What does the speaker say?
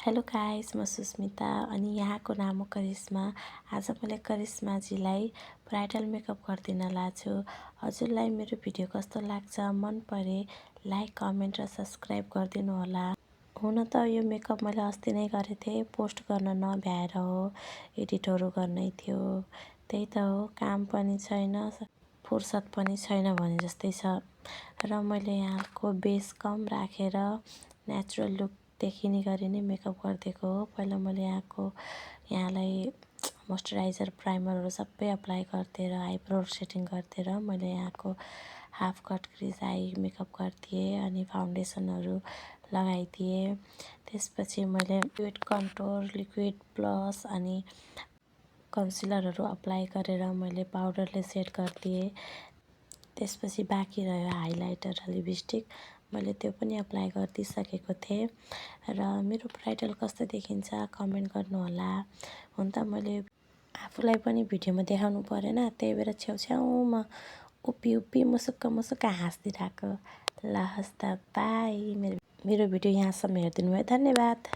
Hello guys, म सुस्मिता अनि यहाँको नाम हो करिश्मा। आज मैले करिश्माजीलाई ब्राइडल मेकअप गरिदिन लाग्छु। हजुरलाई मेरो भिडियो कस्तो लाग्छ, मन परे लाइक, कमेन्ट र सब्सक्राइब गरिदिनु होला। हुन त यो मेकअप मैले अस्ति नै गरेको थिएँ, पोस्ट गर्न नभ्याएर हो, एडिटहरू गर्नै थियो। त्यही त हो, काम पनि छैन, फुर्सद पनि छैन भने जस्तै छ। र मैले यहाँको बेस कम राखेर नेचुरल लुक देखिने गरी नै मेकअप गरिदिएको हो। पहिला मैले यहाँलाई मोइस्चराइजर, प्राइमरहरू सबै अप्लाई गरिदिएर आइब्रो सेटिङ गरिदिएर मैले यहाँको half cut crease eye makeup गरिदिएँ अनि फाउन्डेसनहरू लगाइदिएँ। त्यसपछि मैले लिक्विड कन्टुर, लिक्विड ब्लस अनि कन्सिलरहरू अप्लाई गरेर मैले पाउडरले सेट गरिदिएँ। त्यसपछि बाँकी रह्यो हाइलाइटर र लिपस्टिक, मैले त्यो पनि अप्लाई गरिदिइसकेको थिएँ। र मेरो ब्राइडल कस्तो देखिन्छ कमेन्ट गर्नुहोला। हुन त मैले आफूलाई पनि भिडियोमा देखाउनु परेन, त्यही भएर छेउछाउमा उभिउभि मुसुक्क हाँसिदिरहेको। ल हस् त, बाई। मेरो भिडियो यहाँसम्म हेरिदिनु भयो, धन्यवाद।